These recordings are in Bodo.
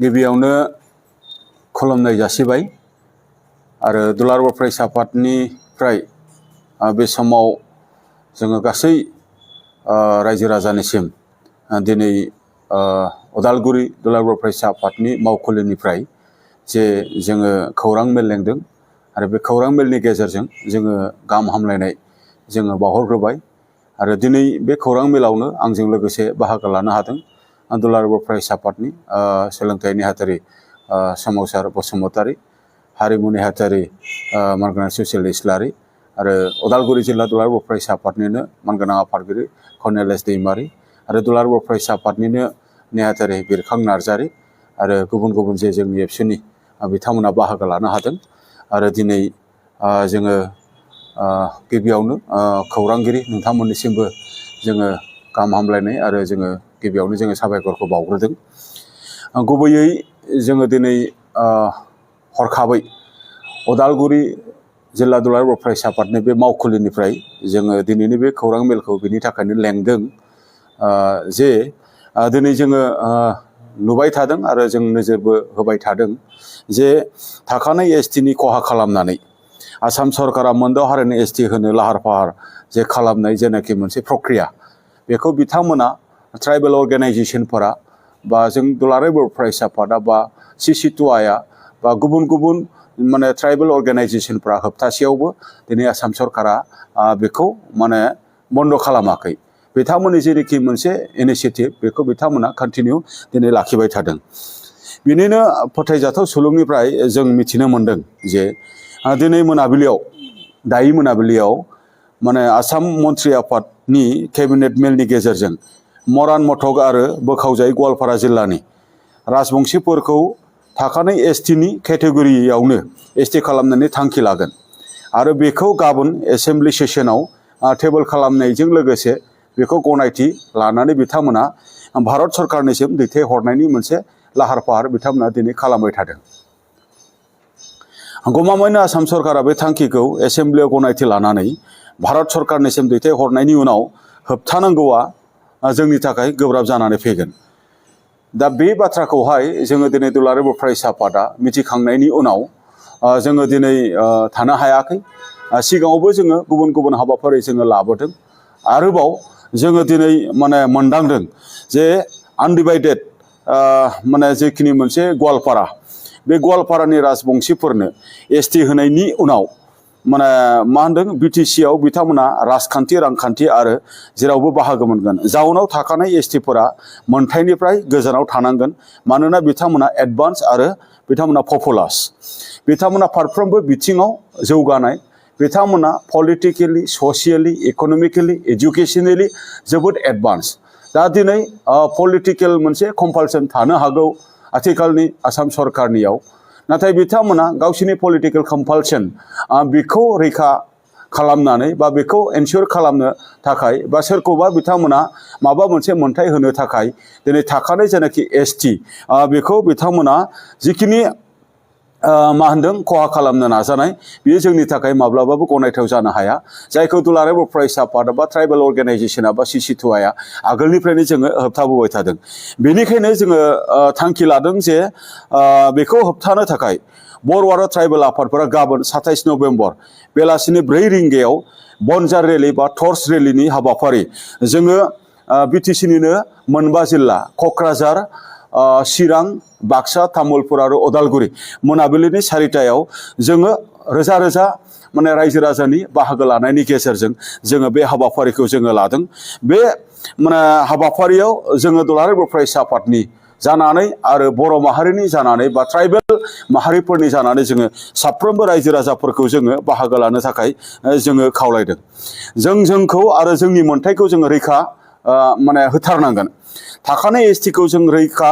गिबियावनो खुलुमनाय जासिबाय आरो दुलाराय बर' फरायसा आफादनिफ्राय बे समाव जोङो गासै रायजो राजानिसिम दिनै उदालगुरि दुलाराय बर' फरायसा आफादनि मावखुलिनिफ्राय जे जोङो खौरां मेल लेंदों आरो बे खौरां मेलनि गेजेरजों जोङो गाहाम हामलायनाय जोङो बावहरग्रोबाय आरो दिनै बे खौरां मेलावनो आंजों लोगोसे बाहागो लानो हादों दुलाराय बर' फरायसा आफादनि सोलोंथाइ नेहाथारि सोमावसार बसुमतारी, हारिमु नेहाथारि मानगोनां सुसिल इस्लारि आरो उदालगुरि जिल्ला दुलाराय बर' फरायसा आफादनिनो मानगोनां आफादगिरि कर्नेलियास दैमारि आरो दुलाराय बर' फरायसा आफादनिनो नेहाथारि बिरखां नार्जारि आरो गुबुन गुबुन जे जोंनि एबसुनि बिथांमोना बाहागो लानो हादों आरो दिनै जोङो गिबियावनो खौरांगिरि नोंथांमोननिसिमबो जोङो गाहाम हामलायनाय आरो जोङो गिबियावनो जोङो साबायखरखौ बावग्रोदों। गुबैयै जोङो दिनै हरखाबै उदालगुरि जिल्ला दुलाराय बर' फरायसा आफादनि बे मावखुलिनिफ्राय जोङो दिनैनि बे खौरां मेलखौ बिनि थाखायनो लेंदों जे दिनै जोङो नुबाय थादों आरो जों नोजोरबो होबाय थादों जे थाखानाय एसटिनि खहा खालामनानै आसाम सरकारा मोनद' हारिनि एसटि होनो लाहार फाहार जे खालामनाय जेनाखि मोनसे प्रक्रिया बेखौ बिथांमोना ट्राइबेल अर्गेनाइजेसनफोरा बा जों दुलाराय बर' फरायसा आफादा बा CC2Iआ बा गुबुन गुबुन माने ट्राइबेल अर्गेनाइजेसनफ्रा होबथासेयावबो दिनै आसाम सरकारा बेखौ माने बन्द' खालामाखै। बिथांमोननि जेरैखि मोनसे इनिशिएटिभ बेखौ बिथांमोना कन्टिनिउ दिनै लाखिबाय थादों। बिनिनो फोथायजाथाव सुलुंनिफ्राय जों मिथिनो मोन्दों जे दिनै मोनाबिलियाव दायो मोनाबिलियाव माने आसाम मन्त्रि आफादनि केबिनेट मेलनि गेजेरजों मरान मथक आरो बोखावजायै गवालपारा जिल्लानि राजबंशिफोरखौ थाखानाय एसटिनि केटेगरियावनो एसटि खालामनानै थांखि लागोन आरो बेखौ गाबोन एसेम्बलि सेसनाव टेबोल खालामनायजों लोगोसे बेखौ गनायथि लानानै बिथांमोना भारत सरकारनिसिम दैथायहरनायनि मोनसे लाहार फाहार बिथांमोना दिनै खालामबाय थादों। गमामायैनो आसाम सरकारा बे थांखिखौ एसेम्बलियाव गनायथि लानानै भारत सरकारनिसिम दैथायहरनायनि उनाव होबथानांगौआ जोंनि थाखाय गोब्राब जानानै फैगोन। दा बे बाथ्राखौहाय जोङो दिनै दुलाराय बर' फरायसा आफादा मिथिखांनायनि उनाव जोङो दिनै थानो हायाखै। सिगाङावबो जोङो गुबुन गुबुन हाबाफारि जोङो लाबोदों। आरोबाव जोङो दिनै माने मोनदांदों जे आनडिभाइडेड माने जेखिनि मोनसे गवालपारा बे गवालपारानि राजबंशिफोरनो एसटि होनायनि उनाव माने मा होनदों बिटिसिआव बिथांमोना राजखान्थि रांखान्थि आरो जेरावबो बाहागो मोनगोन। जाउनाव थाखानाय एसटिफोरा मोनथायनिफ्राय गोजानाव थानांगोन मानोना बिथांमोना एडभान्स आरो बिथांमोना पपुलास। बिथांमोना फारफ्रोमबो बिथिङाव जौगानाय, बिथांमोना पलिटिकेलि, ससियेलि, इक'नमिकेलि, एजुकेसनेलि जोबोद एडभान्स। दा दिनै पलिटिकेल मोनसे कम्पालसन थानो हागौ आथिखालनि आसाम सरकारनियाव, नाथाय बिथांमोना गावसिनि पलिटिकेल कम्पालसन बेखौ रैखा खालामनानै बा बेखौ एनश्योर खालामनो थाखाय बा सोरखौबा बिथांमोना माबा मोनसे मोन्थाय होनो थाखाय दिनै थाखानाय जेनाखि एसटि बेखौ बिथांमोना जिखिनि मा होनदों खहा खालामनो नाजानाय बेयो जोंनि थाखाय माब्लाबाबो गनायथाव जानो हाया। जायखौ दुलाराय बर' फरायसा आफाद बा ट्राइबेल अर्गेनाइजेसना बा CC2Iआ आगोलनिफ्रायनो जोङो होबथाबोबाय थादों। बेनिखायनो जोङो थांखि लादों जे बेखौ होबथानो थाखाय बर' आरो ट्राइबेल आफादफोरा गाबोन 27 नभेम्बर बेलासिनि 4 रिंगायाव बनजार रेलि बा टर्च रेलिनि हाबाफारि जोङो बिटिसिनिनो मोनबा जिल्ला क'क्राझार, चिरां, बाक्सा, तामुलपुर आरो उदालगुरि मोनाबिलिनि 4टायाव जोङो रोजा रोजा माने रायजो राजानि बाहागो लानायनि गेजेरजों जोङो बे हाबाफारिखौ जोङो लादों। बे माने हाबाफारियाव जोङो दुलाराय बर' फरायसा आफादनि जानानै आरो बर' माहारिनि जानानै बा ट्राइबेल माहारिफोरनि जानानै जोङो साफ्रोमबो रायजो राजाफोरखौ जोङो बाहागो लानो थाखाय जोङो खावलायदों। जोंखौ आरो जोंनि मोन्थायखौ जोङो रैखा माने होथारनांगोन। थाखानाय एसटिखौ जों रैखा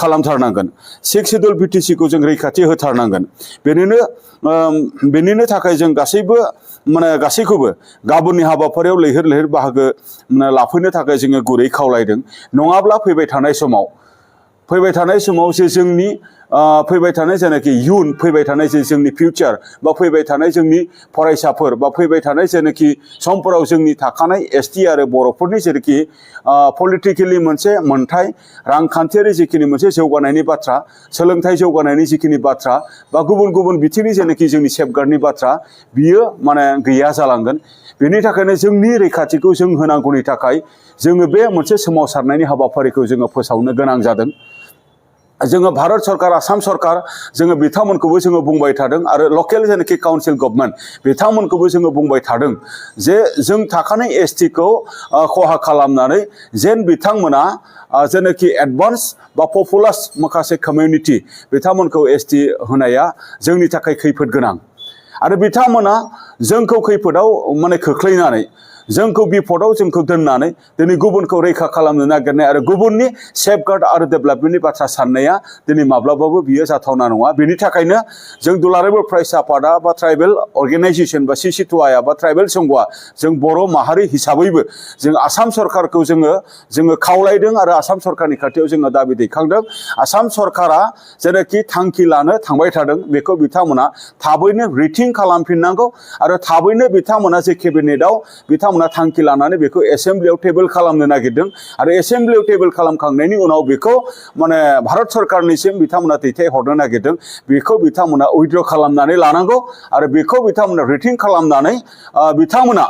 खालामथारनांगोन। 6 सिड्युल बिटिसिखौ जों रैखाथि होथारनांगोन। बेनिनो थाखाय जों गासैखौबो गाबोननि हाबाफारियाव लैहोर लैहोर बाहागो लाफैनो थाखाय जोङो गुरै खावलायदों। नङाब्ला फैबाय थानाय समाव फैबाय थानाय समाव जे जोंनि फैबाय थानाय जेनाखि इयुन फैबाय थानाय जे जोंनि फिउचार बा फैबाय थानाय जोंनि फरायसाफोर बा फैबाय थानाय जेनाखि समफोराव जोंनि थाखानाय एसटि आरो बर'फोरनि जेनाखि पलिटिकेलि मोनसे मोनथाय रांखान्थियारि जिखिनि मोनसे जौगानायनि बाथ्रा सोलोंथाइ जौगानायनि जिखिनि बाथ्रा बा गुबुन गुबुन बिथिंनि जेनाखि जोंनि सेफगार्डनि बाथ्रा बियो माने गैया जालांगोन बेनि थाखायनो जोंनि रैखाथिखौ जों होनांगौनि थाखाय जोङो बे मोनसे सोमावसारनायनि हाबाफारिखौ जोङो फोसावनो गोनां जादों जोङो भारत सरकार आसाम सरकार जोङो बिथांमोनखौबो जोङो बुंबाय थादों आरो लकेल जेनाखि काउन्सिल गभर्नमेन्ट बिथांमोनखौबो जोङो बुंबाय थादों जे जों थाखानाय एसटिखौ खहा खालामनानै जेन बिथांमोना जेनाखि एडभान्स बा पपुलास माखासे कमिउनिटि बिथांमोनखौ एसटि होनाया जोंनि थाखाय खैफोद गोनां आरो बिथांमोना जोंखौ खैफोदाव माने खोख्लैनानै जोंखौ बिपदाव जोंखौ दोननानै दिनै गुबुनखौ रैखा खालामनो नागिरनाय आरो गुबुननि सेफगार्ड आरो डेभेलपमेन्टनि बाथ्रा साननाया दिनै माब्लाबाबो बियो जाथावना नङा बेनि थाखायनो जों दुलाराय बर' फरायसा आफादा बा ट्राइबेल अर्गेनाइजेसन बा सिसिटुआया बा ट्राइबेल संघआ जों बर' माहारि हिसाबैबो जों आसाम सरकारखौ जोङो खावलायदों आरो आसाम सरकारनि खाथियाव जोङो दाबि दैखांदों आसाम सरकारा जेनाखि थांखि लानो थांबाय थादों बेखौ बिथांमोना थाबैनो रिथिं खालामफिननांगौ आरो थाबैनो बिथांमोना जे केबिनेटआव बिथांमोना थांखि लानानै बेखौ एसेम्ब्लियाव टेबोल खालामनो नागिरदों आरो एसेम्ब्लियाव टेबोल खालामखांनायनि उनाव बेखौ माने भारत सरकारनिसिम बिथांमोना दैथायहरनो नागिरदों बेखौ बिथांमोना उइथड्र खालामनानै लानांगौ आरो बेखौ बिथांमोना रिथिं खालामनानै बिथांमोना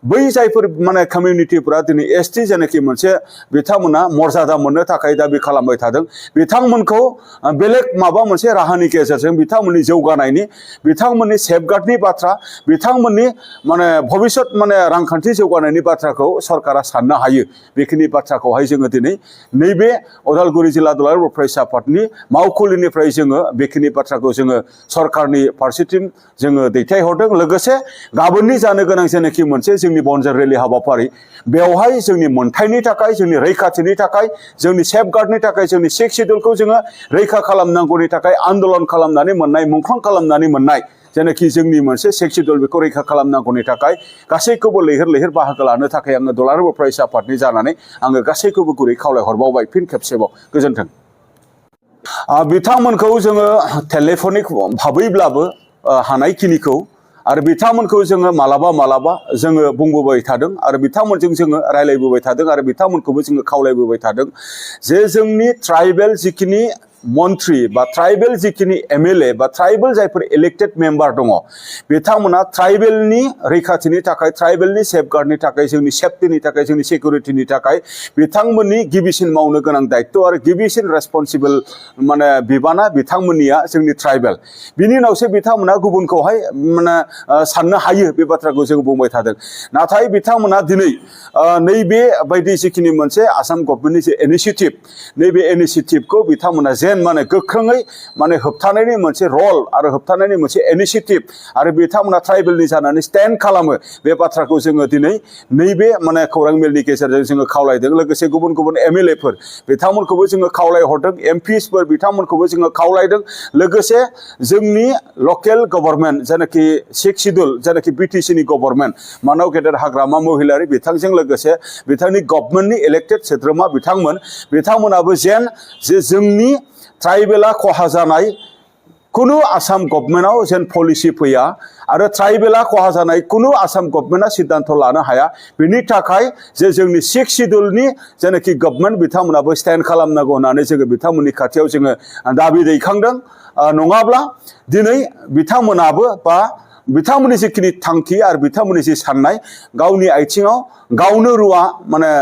बै जायफोर माने कमिउनिटिफोरा दिनै एसटि जेनाखि मोनसे बिथांमोना मर्यादा मोननो थाखाय दाबि खालामबाय थादों बिथांमोनखौ बेलेग माबा मोनसे राहानि गेजेरजों बिथांमोननि जौगानायनि बिथांमोननि सेफगार्डनि बाथ्रा बिथांमोननि माने भबिष्यत माने रांखान्थि जौगानायनि बाथ्राखौ सरकारा साननो हायो बेखिनि बाथ्राखौहाय जोङो दिनै नैबे उदालगुरि जिल्ला दुलाराय बर' फरायसा आफादनि मावखुलिनिफ्राय जोङो बेखिनि बाथ्राखौ जोङो सरकारनि फारसेथिं जोङो दैथायहरदों लोगोसे गाबोननि जानो गोनां जेनाखि मोनसे जोंनि बनजार रेलि हाबाफारि बेवहाय जोंनि मोनथायनि थाखाय जोंनि रैखाथिनि थाखाय जोंनि सेफगार्डनि थाखाय जोंनि सिक्स शिड्युलखौ जोङो रैखा खालामनांगौनि थाखाय आन्दोलन खालामनानै मोननाय मुंख्लं खालामनानै मोननाय जेनाखि जोंनि मोनसे सिक्स शिड्युल बेखौ रैखा खालामनांगौनि थाखाय गासैखौबो लैहोर लैहोर बाहागो लानो थाखाय आङो दुलाराय बर' फरायसा आफादनि जानानै आङो गासैखौबो गुरै खावलायहरबावबाय फिन खेबसेबाव गोजोन्थों बिथांमोनखौ जोङो टेलिफनिक भाबैब्लाबो हानायखिनिखौ आरो बिथांमोनखौ जोङो मालाबा जोङो बुंबोबाय थादों आरो बिथांमोनजों जोङो रायलायबोबाय थादों आरो बिथांमोनखौबो जोङो खावलायबोबाय थादों जे जोंनि ट्राइबेल जिखिनि मन्त्रि बा ट्राइबेल जिखिनि एमएलए बा ट्राइबेल जायफोर इलेक्टेड मेम्बार दङ बिथांमोना ट्राइबेलनि रैखाथिनि थाखाय ट्राइबेलनि सेफगार्डनि थाखाय जोंनि सेफटिनि थाखाय जोंनि सिकिउरिटिनि थाखाय बिथांमोननि गिबिसिन मावनो गोनां दायित्व आरो गिबिसिन रेसपन्सिबल माने बिबाना बिथांमोननिया जोंनि ट्राइबेल बिनि उनावसो बिथांमोना गुबुनखौहाय माने साननो हायो बे बाथ्राखौ जों बुंबाय थादों नाथाय बिथांमोना दिनै नैबे बायदि जिखिनि मोनसे आसाम गभर्नमेन्टनि जे इनिशिएटिभ नैबे इनिशिएटिभखौ बिथांमोना जेन माने गोख्रोङै माने होबथानायनि मोनसे रल आरो होबथानायनि मोनसे इनिशिएटिभ आरो बिथांमोना ट्राइबेलनि जानानै स्टेन्ड खालामो बे बाथ्राखौ जोङो दिनै नैबे माने खौरां मेलनि गेजेरजों जोङो खावलायदों लोगोसे गुबुन गुबुन एमएलएफोर बिथांमोनखौबो जोङो खावलायहरदों एमपिसफोर बिथांमोनखौबो जोङो खावलायदों लोगोसे जोंनि लकेल गभर्नमेन्ट जेनाखि सिक्स शिड्युल जेनाखि बिटिसिनि गभर्नमेन्ट मानाव गेदेर हाग्रामा महिलारि बिथांजों लोगोसे बिथांनि गभर्नमेन्टनि इलेक्टेड सोद्रोमा बिथांमोनाबो जेन जे जोंनि ट्राइबेला खहा जानाय कुनु आसाम गभर्नमेन्टआव जेन पलिसि फैया आरो ट्राइबेला खहा जानाय कुनु आसाम गभर्नमेन्टआ सिद्धान्त लानो हाया बेनि थाखाय जे जोंनि सिक्स शिड्युलनि जेनाखि गभर्नमेन्ट बिथांमोनाबो स्टेन्ड खालामनांगौ होननानै जोङो बिथांमोननि खाथियाव जोङो दाबि दैखांदों नङाब्ला दिनै बिथांमोनाबो बा बिथांमोननि जिखिनि थांखि आरो बिथांमोननि जि साननाय गावनि आथिङाव गावनो रुवा माने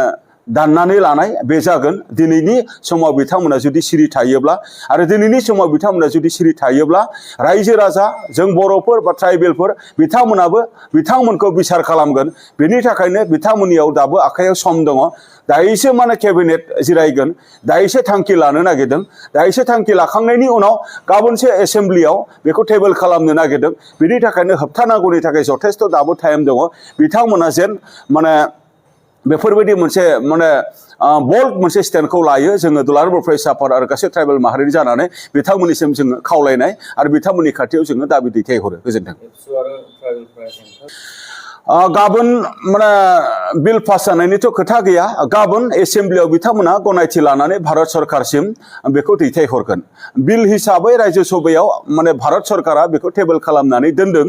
दाननानै लानाय बे जागोन दिनैनि समाव बिथांमोना जुदि सिरि थायोब्ला आरो दिनैनि समाव बिथांमोना जुदि सिरि थायोब्ला रायजो राजा जों बर'फोर बा ट्राइबेलफोर बिथांमोनाबो बिथांमोनखौ बिसार खालामगोन बेनि थाखायनो बिथांमोननियाव दाबो आखायाव सम दङ दायोसो माने केबिनेट जिरायगोन दायोसो थांखि लानो नागिरदों दायोसो थांखि लाखांनायनि उनाव गाबोनसो एसेम्ब्लियाव बेखौ टेबोल खालामनो नागिरदों बेनि थाखायनो होबथानांगौनि थाखाय जथेस्थ दाबो टाइम दङ बिथांमोना जेन माने बेफोरबायदि मोनसे माने बोल्ड मोनसे स्टेन्डखौ लायो जोङो दुलाराय बर' फरायसा आफाद आरो गासै ट्राइबेल माहारिनि जानानै बिथांमोननिसिम जोङो खावलायनाय आरो बिथांमोननि खाथियाव जोङो दाबि दैथायहरो गोजोन्थों गाबोन माने बिल पास जानायनिथ' खोथा गैया गाबोन एसेम्ब्लियाव बिथांमोना गनायथि लानानै भारत सरकारसिम बेखौ दैथायहरगोन बिल हिसाबै राज्यो सभायाव माने भारत सरकारा बेखौ टेबोल खालामनानै दोनदों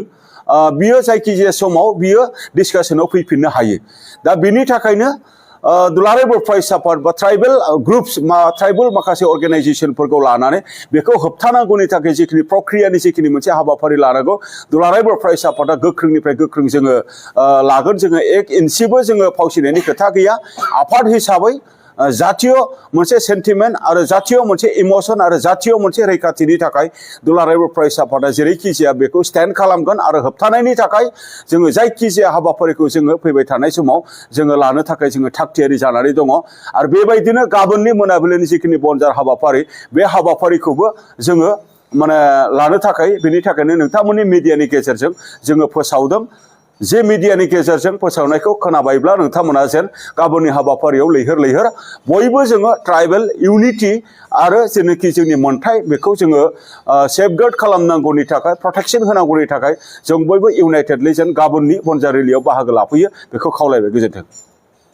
बियो जायखिजाया समाव बियो डिसकासनाव फैफिननो हायो दा बेनि थाखायनो दुलाराय बर' फरायसा आफाद बा ट्राइबेल ग्रुप्स ट्राइबेल माखासे अर्गेनाइजेशनफोरखौ लानानै बेखौ होबथानांगौनि थाखाय जिखिनि प्रक्रियानि जिखिनि मोनसे हाबाफारि लानांगौ दुलाराय बर' फरायसा आफादा गोख्रोंनिफ्राय गोख्रों जोङो लागोन जोङो 1 इन्सिबो जोङो फावसिनायनि खोथा गैया आफाद हिसाबै जातीय मोनसे सेन्टिमेन्ट आरो जातीय मोनसे इमोशन आरो जातीय मोनसे रैखाथिनि थाखाय दुलाराय बर' फरायसा आफादा जेरैखि जाया बेखौ स्टेन्ड खालामगोन आरो होबथानायनि थाखाय जोङो जायखिजाया हाबाफारिखौ जोङो फैबाय थानाय समाव जोङो लानो थाखाय जोङो थागथियारि जानानै दङ आरो बेबायदिनो गाबोननि मोनाबिलिनि जिखिनि बनजार हाबाफारि बे हाबाफारिखौबो जोङो माने लानो थाखाय बेनि थाखायनो नोंथांमोननि मिडियानि गेजेरजों जोङो फोसावदों जे मिडियानि गेजेरजों फोसावनायखौ खोनाबायब्ला नोंथांमोना जेन गाबोननि हाबाफारियाव लैहोर लैहोर बयबो जोङो ट्राइबेल इउनिटि आरो जेनाखि जोंनि मोन्थाय बेखौ जोङो सेफगार्ड खालामनांगौनि थाखाय प्रटेक्शन होनांगौनि थाखाय जों बयबो इउनाइटेडलि जेन गाबोननि बनजार रेलियाव बाहागो लाफैयो बेखौ खावलायबाय गोजोन्थों।